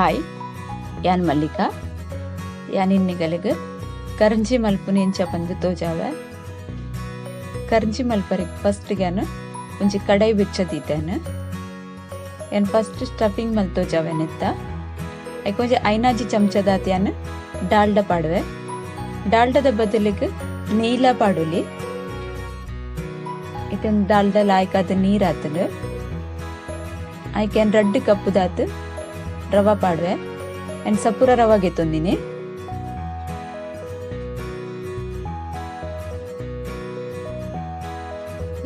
Hi, ಯಾನ್ ಮಲ್ಲಿಕಾ. ಯಾನ್ ಇನ್ನಿಗಲಿಗ್ ಕರಂಜಿ ಮಲ್ಪುನಿ ಇಂಚ ಪಂದ್ ತೋಜಾವೆ. ಕರಂಜಿ ಮಲ್ಪರೆಗ್ ಫಸ್ಟ್ ಗ್ಯಾನ್ ಒಂಜಿ ಕಡಾಯಿ ಬೆಚ್ಚ ದೀತೇನೆ. ಯಾನ್ ಫಸ್ಟ್ ಸ್ಟಫಿಂಗ್ ಮಲ್ ತೋಜಾವೆ ನೆತ್ತ. ಐಕ್ ಒಂಜಿ ಐನಾಜಿ ಚಮಚದಾತ್ ಯಾನ್ ಡಾಲ್ಡ ಪಾಡುವೆ. ಡಾಲ್ಡದ ಬದಲಿಗೆ ನೀಲ ಪಾಡುಲಿ. ಇತ್ತೆ ಡಾಲ್ಡ ಲಾಯ್ಕಾದ ನೀರ್ ಆತಂಡ್. ಐಕ್ ಯಾನ್ ರಡ್ಡ್ ಕಪ್ಪು ದಾತ್ ರವಾ ಪಾಡುವೆ. ಯಾನ್ ಸಪುರ ರವಾ ಗೆತ್ತೊಂದಿನಿ.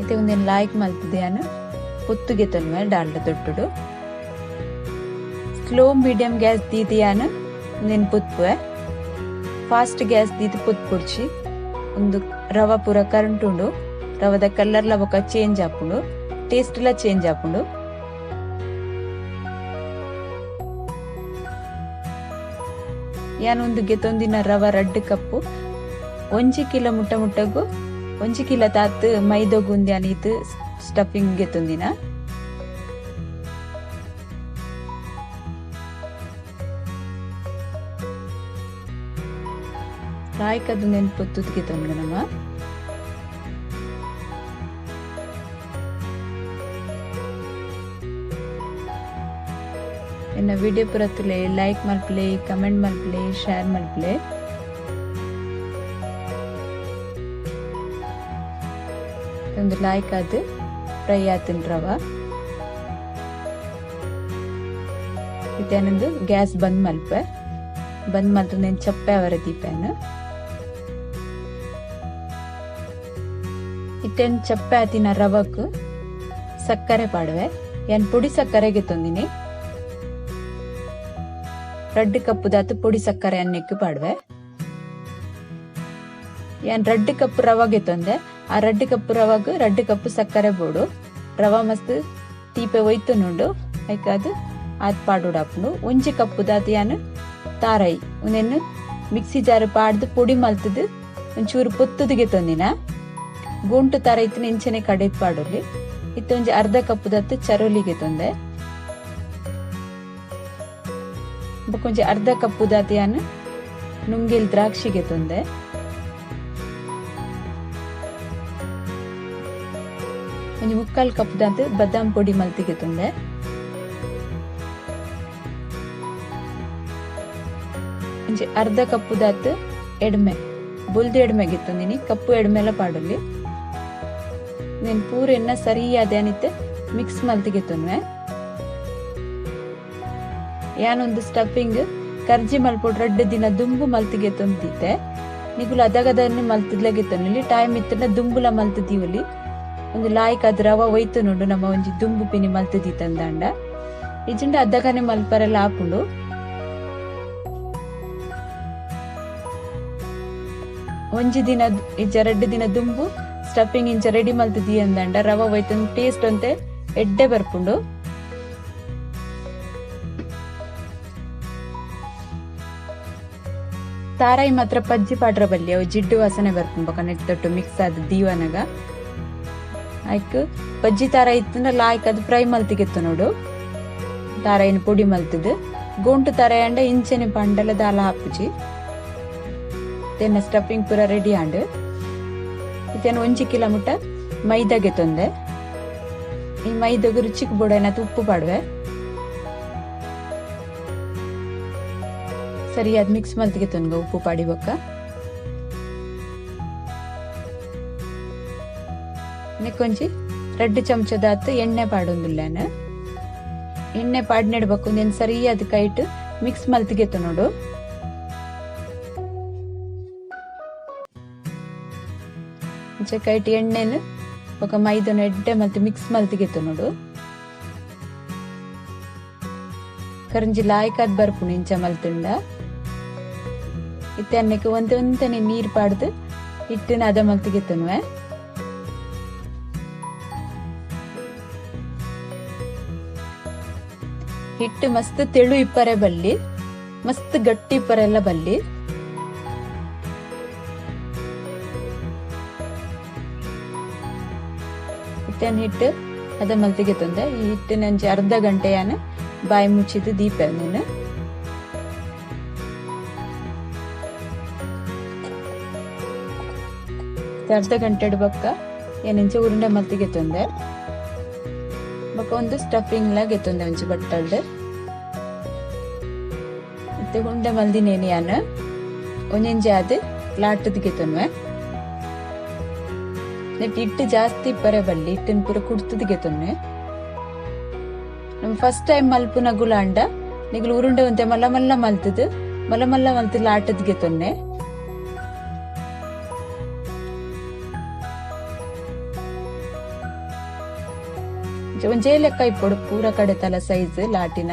ಇತ್ತೆ ಉಂದೆನ್ ಲಾಯ್ಕ್ ಮಲ್ತುದು ಯಾನ್ ಪೊತ್ತುಗೆ ತೊನ್ವೆ ಡಾಲ್ಡ ತೊಟ್ಟುಡು. ಸ್ಲೋ ಮೀಡಿಯಂ ಗ್ಯಾಸ್ ದೀದ್ ಯಾನ್ ಉಂದೆನ್ ಪೊತ್ಪುವೆ. ಫಾಸ್ಟ್ ಗ್ಯಾಸ್ ದೀದ್ ಪೊತ್ಪೊಡ್ಚಿ. ಉಂದು ರವಾ ಪೂರ ಕರಂಟುಂಡು. ರವದ ಕಲರ್ ಲ ಬೊಕ ಚೇಂಜ್ ಆಪುಂಡು, ಟೇಸ್ಟ್ ಲ ಚೇಂಜ್ ಆಪುಂಡು. ಯಾನ್ ಉಂದು ಗೆತೊಂದಿನ ರವ ರಡ್ಡ್ ಕಪ್ಪು ಒಂಜಿ ಕಿಲೋ ಮುಟ್ಟ ಮುಟ್ಟಗು ಒಂಜಿ ಕಿಲೋ ತಾತ್ ಮೈದೊಗು ಉಂದು ಯಾನ್ ಈತ್ ಸ್ಟಫಿಂಗ್ ಗೆತೊಂದಿನ. ಲಾಯ್ಕದ್ ಉಂದೆನ್ ಪೊತ್ತುದು ಗೆತೊನ್ಗ ನಮ. ಎನ್ನ ವಿಡಿಯೋ ಪೂರ ತೂಲೆ, ಲೈಕ್ ಮಲ್ಪುಲೆ, ಕಮೆಂಟ್ ಮಲ್ಪುಲೆ, ಶೇರ್ ಮಲ್ಪುಲೆ. ಒಂದು ಲಾಯ್ಕ್ ಆದ್ ಫ್ರೈ ಆತುಂಡ್ ರವ. ಇತ್ತೆ ಯಾನೊಂದು ಗ್ಯಾಸ್ ಬಂದ್ ಮಲ್ಪೆ. ಬಂದ್ ಮಲ್ತುಂದು ಚಪ್ಪೆ ಅವರ ದೀಪೆನ್. ಇತ್ತೆ ಚಪ್ಪೆ ಆತಿನ ರವಕ್ ಸಕ್ಕರೆ ಪಾಡುವೆ. ಯಾನ್ ಪೊಡಿ ಸಕ್ಕರೆ ಗೆತೊಂದಿನಿ. ರಡ್ಡ್ ಕಪ್ಪು ದಾತ್ ಪೊಡಿ ಸಕ್ಕರೆ ಅನ್ನೆಕ್ ಪಾಡುವೆ. ಯಾನ್ ರಡ್ಡ್ ಕಪ್ ರವ ಗೆತೊಂದೆ. ಆ ರಡ್ಡ್ ಕಪ್ ರವಗ್ ರಡ್ಡ್ ಕಪ್ ಸಕ್ಕರೆ ಬೋಡು. ರವ ಮಸ್ತ್ ತೀಪೆ ಒಯ್ತುನುಂಡು, ಐಕಾದ್ ಆತ್ ಪಾಡೊಡಾಪುಂಡು. ಒಂಜಿ ಕಪ್ಪು ದಾತ್ ಯಾನ್ ತಾರಾಯಿ ಉಂದೆನ್ ಮಿಕ್ಸಿ ಜಾರ್ ಪಾಡ್ದ್ ಪೊಡಿ ಮಲ್ತುದು ಒಂಚೂರು ಪೊತ್ತುದು ಗೆತೊಂದಿನ. ಗೋಂಟು ತಾರಾಯಿ ಇತ್ತಿನ ಇಂಚನೆ ಕಡೆದ್ ಪಾಡೊಲಿ. ಇತ್ತೆ ಒಂಜಿ ಅರ್ಧ ಕಪ್ಪು ದಾತ್ ಚರೋಲಿ ಗೆತೊಂದೆ. ಬೊಕ ಒಂಜಿ ಅರ್ಧ ಕಪ್ಪು ದಾತ್ ಯಾನ್ ನುಂಗೆಲ್ ದ್ರಾಕ್ಷಿ ಗೆತೊಂದೆ. ಒಂಜಿ ಮುಕ್ಕಾಲ್ ಕಪ್ ದಾತ್ ಬಾದಾಮ್ ಪೊಡಿ ಮಲ್ತ್ ಗೆತೊಂದೆ. ಒಂಜಿ ಅರ್ಧ ಕಪ್ಪು ದಾತ್ ಎಡ್ಮೆ, ಬೊಲ್ದು ಎಡ್ಮೆ ಗೆತೊಂದಿನಿ. ಕಪ್ಪು ಎಡ್ಮೆಲ ಪಾಡೊಲಿ. ನೆನ್ ಪೂರ ಎನ್ನ ಸರಿಯಾದ ಯಾನಿತ್ತೆ ಮಿಕ್ಸ್ ಮಲ್ತ್ ಗೆತೊನ್ವೆ. ಯಾನೊಂದು ಸ್ಟಫಿಂಗ್ ಕರ್ಜಿ ಮಲ್ಪೊಡು ರಡ್ಡ್ ದಿನ ದುಂಬು ಮಲ್ತ್ ಗೆತೊಂದಿತ್ತೆ. ನಿಕುಲು ಅದಗದನ್ನೇ ಮಲ್ತುದ್ಲ ಗೆತೊನೊಲಿ. ಟೈಮ್ ಇತ್ತುಂಡ ದುಂಬುಲ ಮಲ್ತ್ ದೀವೊಲಿ. ಒಂದು ಲಾಯ್ಕ್ ಆದ್ ರವ ಒಯ್ತುನುಂಡು ನಮ್ಮ ಒಂಜಿ ದುಂಬು ಪಿನಿ ಮಲ್ತ್ ದೀತಂದಾಂಡ. ಇಜ್ಜಿಂಡ ಅದಗನೆ ಮಲ್ಪರೆಲ ಆಪುಂಡು. ಒಂಜಿ ದಿನ ಇಜ್ಜ ರಡ್ಡ್ ದಿನ ದುಂಬು ಸ್ಟಫಿಂಗ್ ಇಂಚ ರೆಡಿ ಮಲ್ತ್ ದೀಯಂದಾಂಡ ರವ ಒಯ್ತುಂಡು ಟೇಸ್ಟ್ ಒಂತೆ ಎಡ್ಡೆ ಬರ್ಪುಂಡು. ತಾರಾಯಿ ಮಾತ್ರ ಪಜ್ಜಿ ಪಾಡ್ರ ಬಲ್ಲಿ, ಅವು ಜಿಡ್ಡು ವಾಸನೆ ಬರ್ಪುಂಡು ಬೊಕ ನೆತ್ತೊಟ್ಟು ಮಿಕ್ಸ್ ಆದ್ ದೀವನಗ. ಐಕ್ ಪಜ್ಜಿ ತಾರಾಯಿ ಇತ್ತುಂಡ ಲಾಯ್ಕ್ ಅದು ಫ್ರೈ ಮಲ್ತ್ ಗೆತ್ತೊನೊಡು. ತಾರಾಯಿನ ಪೊಡಿ ಮಲ್ತುದು. ಗೋಂಟು ತಾರಾಯಿ ಅಂಡ ಇಂಚನೆ ಪಂಡಲ ದಾಲ ಆಪುಜಿ. ತೆನ್ನ ಸ್ಟಫಿಂಗ್ ಪೂರ ರೆಡಿ ಆಂಡ್. ಇತ್ತೇನು ಒಂಜಿ ಕಿಲೋ ಮುಟ್ಟ ಮೈದಾ ಗೆತ್ತೊಂದೆ. ಈ ಮೈದಾಗ್ ರುಚಿಕ್ ಬೋಡಾಯಿನಾತ್ ಉಪ್ಪು ಪಾಡುವೆ. ಸರಿಯಾದ್ ಮಿಕ್ಸ್ ಮಲ್ತ್ ಗೆತ್ತೊನ್ಗ ಉಪ್ಪು ಪಾಡಿ ಬೊಕ್ಕ. ನೆಕ್ಕೊಂಜಿ ರಡ್ಡ್ ಚಮಚದಾತ್ ಎಣ್ಣೆ ಪಾಡೊಂದುಲ್ಲೆನ್. ಎಣ್ಣೆ ಪಾಡ್ನೆಡ್ ಬೊಕ್ಕ ಉಂದೆನ್ ಸರಿಯಾದ್ ಕೈಟ್ ಮಿಕ್ಸ್ ಮಲ್ತ್ ಗೆತ್ತೊನೊಡು. ಇಂಚ ಕೈಟ್ ಎಣ್ಣೆನ್ ಬೊಕ್ಕ ಮೈದನ್ ಎಡ್ಡೆ ಮಲ್ತ್ ಮಿಕ್ಸ್ ಮಲ್ತ್ ಗೆತ್ತೊನೊಡು. ಕರಿಂಜಿ ಲಾಯ್ಕಾದ್ ಬರ್ಪುಂಡು ಇಂಚ ಮಲ್ತುಂಡ. ಇತ್ತೆ ಅನ್ನೆಕ್ ಒಂತೆ ಒಂತೆನೆ ನೀರ್ ಪಾಡ್ದ್ ಹಿಟ್ಟನ್ ಹದ ಮಲ್ತ್ ಗೆತ್ತೊನುವೆ. ಹಿಟ್ಟು ಮಸ್ತ್ ತೆಳು ಇಪ್ಪರೆ ಬಲ್ಲಿ, ಮಸ್ತ್ ಗಟ್ಟಿ ಇಪ್ಪರೆಲ್ಲ ಬಲ್ಲಿ. ಇತ್ತೆ ಹಿಟ್ಟು ಹದ ಮಲ್ತ್ ಗೆತ್ತೊಂದೆ. ಈ ಹಿಟ್ಟಿನ ಒಂಜಿ ಅರ್ಧ ಗಂಟೆ ಯಾನ್ ಬಾಯಿ ಮುಚ್ಚಿದ್ ದೀಪೆ ಉಂದೆನ್. ಅರ್ಧ ಗಂಟೆಡ್ ಬೊಕ್ಕ ಯಾನ್ ಉರುಂಡೆ ಮಲ್ತ್ ಗೆತೊಂದೆ. ಬೊಕ್ಕ ಒಂದು ಸ್ಟಫಿಂಗ್ ಲ ಗೆತೊಂದೆ ಒಂಜಿ ಬಟ್ಟಲ್ಡ್. ಇತ್ತೆ ಉಂಡೆ ಮಲ್ದಿನೇನಿ ಯಾನ್ ಒಂಜೊಂಜಿ ಆದ್ ಲಾಟುದು ಗೆತೊನ್ವೆ. ನೆಟ್ ಇಟ್ಟು ಜಾಸ್ತಿ ಇಪ್ಪರೆ ಬಲ್ಲಿ, ಇಟ್ಟನ್ ಪೂರ ಕುಡ್ತುದು ಗೆತೊನ್ವೆ. ನಮ ಫಸ್ಟ್ ಟೈಮ್ ಮಲ್ಪುನ ಗುಲಾಂಡ ನಿಗುಲು ಉರುಂಡೆ ಒಂತೆ ಮಲ್ಲ ಮಲ್ಲ ಮಲ್ತುದು ಮಲ್ಲ ಮಲ್ಲ ಮಲ್ತ್ ಲಾಟುದು ಗೆತೊನ್ನೆ. ಒಂಜೇ ಲೆಕ್ಕ ಇಪ್ಪೊಡು ಪೂರ ಕಡೆ ತಲ ಸೈಜ್ ಲಾಟಿನ.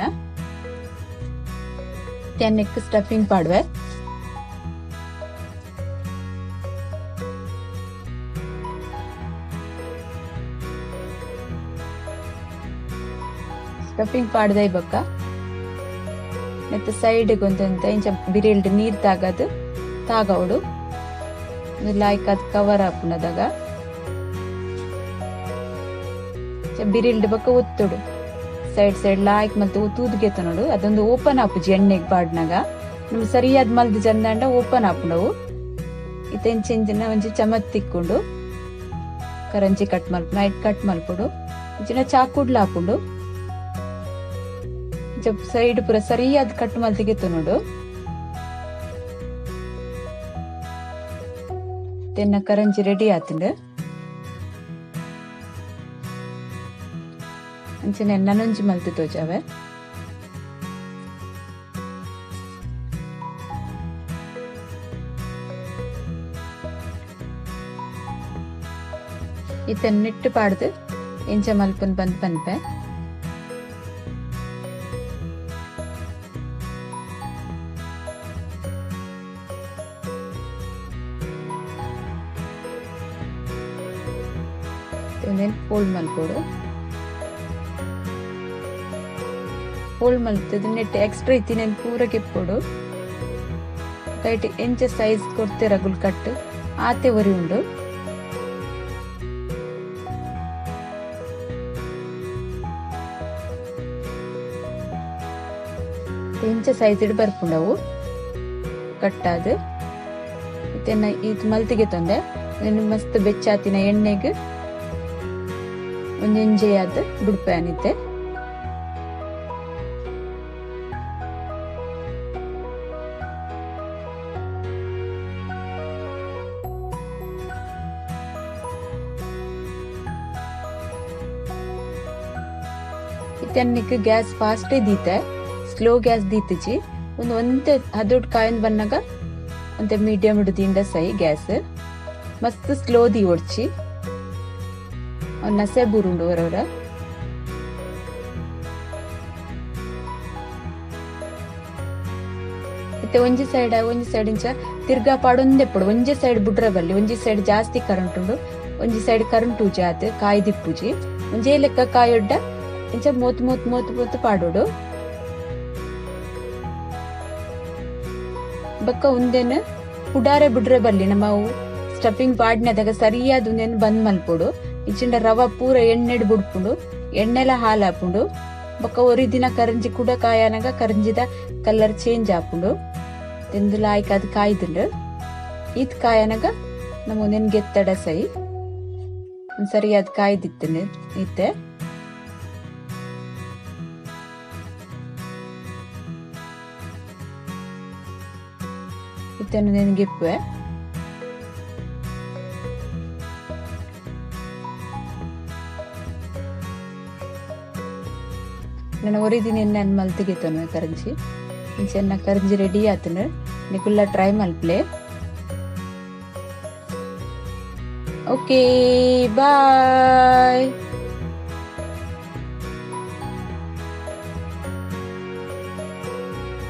ನೆಕ್ ಸ್ಟಫಿಂಗ್ ಪಾಡುವೆ. ಸ್ಟಫಿಂಗ್ ಪಾಡ್ದೈ ಬೊಕ್ಕ ನೆತ್ತ ಸೈಡ್ ಒಂತೆ ಇಂಚ ಬಿರೆಲ್ಡ್ ನೀರ್ ತಾಗದು ತಾಗವಡು ಲಾಯ್ಕ್ ಅದು ಕವರ್ ಆಪುಂಡದಾಗ ಬಿರಿಲ್ಡ್ ಬೊಕ್ಕ ಒತ್ತುಡು ಸೈಡ್ ಸೈಡ್ ಲಾಯ್ಕ್ ಮಲ್ತ್ ತೂದು ಗೆತೊನೊಡು ಅದೊಂದು ಓಪನ್ ಆಪುಜಿ ಎಣ್ಣೆಗ್ ಪಾಡ್ನಗ ನಮ ಸರಿಯಾದ ಮಲ್ದ್ ಜಂದಾಂಡ ಓಪನ್ ಆಪುಂಡವು. ಇತ್ತೆ ಇಂಚಿನ ಒಂಜಿ ಚಮಚ್ ತಿಕ್ಕುಂಡು ಕರಂಚಿ ಕಟ್ ಮಲ್ಪುನ ಐಟ್ ಕಟ್ ಮಲ್ಪೊಡು. ಇಂಚಿನ ಚಾಕುಡ್ಲ ಆಪುಂಡು. ಸೈಡ್ ಪೂರ ಸರಿಯಾದ ಕಟ್ ಮಲ್ತ್ ಗೆತೊನೊಡು. ತೆನ್ನ ಕರಂಚಿ ರೆಡಿ ಆತುಂಡು. ಅಂಚನೆ ನನೊಂಜಿ ಮಲ್ತ್ ತೋಜಾವೆ. ಇತ್ತೆ ನೆಟ್ಟ್ ಪಾಡ್ದು ಎಂಚ ಮಲ್ಪುನ್ ಪಂದ್ ಪನ್ಪೆ. ಉಂದೆನ್ ಫೋಲ್ಡ್ ಮಲ್ಪೊಡು. ಫೋಲ್ಡ್ ಮಲ್ತುದು ನೆಟ್ ಎಕ್ಸ್ಟ್ರಾ ಇತ್ತಿನೆನ್ ಪೂರ ಕೆಪ್ಪೊಡು. ಕೈಟ್ ಎಂಚ ಸೈಜ್ ಕೊರ್ತೆರ್ ಅಗುಲ್ ಕಟ್ ಆತೆ ಒರಿ ಉಂಡು. ಎಂಚ ಸೈಜ್ ಡ್ ಬರ್ಪುಂಡವು ಕಟ್ಟಾದ್. ಇತ್ತೆನ ಈತ್ ಮಲ್ತಿಗೆ ತೊಂದೆ ಮಸ್ತ್ ಬೆಚ್ಚಾತಿನ ಎಣ್ಣೆಗ್ ಒಂಜೊಂಜೆ ಆದ್ ಬುಡ್ಪೆ ಇತ್ತೆ. ಇತ್ತೆ ಗ್ಯಾಸ್ ಫಾಸ್ಟ್ ದೀತೆ, ಸ್ಲೋ ಗ್ಯಾಸ್ ದೀತಿಜಿ. ಒಂದು ಒಂತೆ ಹದೊಡ್ ಕಾಯೊಂದು ಬನ್ನಗ ಒಂತೆ ಮೀಡಿಯಂ ದಿಂಡ ಸೈ ಗ್ಯಾಸ್. ಮಸ್ತ್ ಸ್ಲೋ ದೀವೊಡ್ಚಿ ನಸೆ ಬೂರುಂಡು ಹೊರವರ. ಇತ್ತೆ ಒಂಜಿ ಸೈಡ್ ಒಂಜಿ ಸೈಡ್ ಇಂಚ ತಿರ್ಗಾ ಪಾಡೊಂದೆಪ್ಪೊಡು. ಒಂಜಿ ಸೈಡ್ ಬುಡ್ರ ಬಲ್ಲಿ, ಒಂಜಿ ಸೈಡ್ ಜಾಸ್ತಿ ಕರೆಂಟ್ ಉಂಡು, ಒಂಜಿ ಸೈಡ್ ಕರೆಂಟ್ ಉಜಿ ಆತ್ ಕಾಯ್ದಿಪ್ಪುಜಿ. ಒಂಜೇ ಲೆಕ್ಕ ಕಾಯೊಡ್ಡ ಇಂಚ ಮೋತ್ ಮೋತ್ ಮೋತ್ ಮೋತ್ ಪಾಡೊಡು. ಬೊಕ್ಕ ಉಂದೆನ್ ಪುಡಾರೆ ಬುಡ್ರೆ ಬಲ್ಲಿ ನಮ್ಮ ಸ್ಟಫಿಂಗ್ ಪಾಡ್ನದಾಗ ಸರಿಯಾದ ಉಂದೆನ್ ಬಂದ್ ಮಲ್ಪೊಡು. ಇಚ್ಚಿಂಡ ರವ ಪೂರ ಎಣ್ಣೆಡ್ ಬುಡ್ಪುಂಡು, ಎಣ್ಣೆಲ ಹಾಲ್ ಆಪುಂಡು. ಬೊಕ್ಕ ಒರಿ ದಿನ ಕರಂಜಿ ಕುಡ ಕಾಯನಗ ಕರಂಜಿದ ಕಲರ್ ಚೇಂಜ್ ಆಪುಂಡು. ತಿಂದು ಲಾಯ್ಕ್ ಅದು ಕಾಯ್ದುಂಡು. ಈತ್ ಕಾಯನಗ ನಮ್ಮ ಉಂದೆನ್ ಗೆತ್ತಡ ಸೈ ಸರಿಯಾದ ಕಾಯ್ದಿತ್ತುಂಡು ಇತ್ತೆ. ಇತ್ತೆ ಉಂದೆನ್ ಗೆಪ್ಪುವೆ. ನಾನು ಒರಿದಿನ ಎಣ್ಣೆ ಮಲ್ತ್ ಗೆತೊನ್ವೆ ಕರಂಜಿ. ಇಂಚ ಕರಂಜಿ ರೆಡಿ ಆತುಂಡು. ನಿಕುಲ್ಲ ಟ್ರೈ ಮಲ್ಪಲೆ. Okay, bye.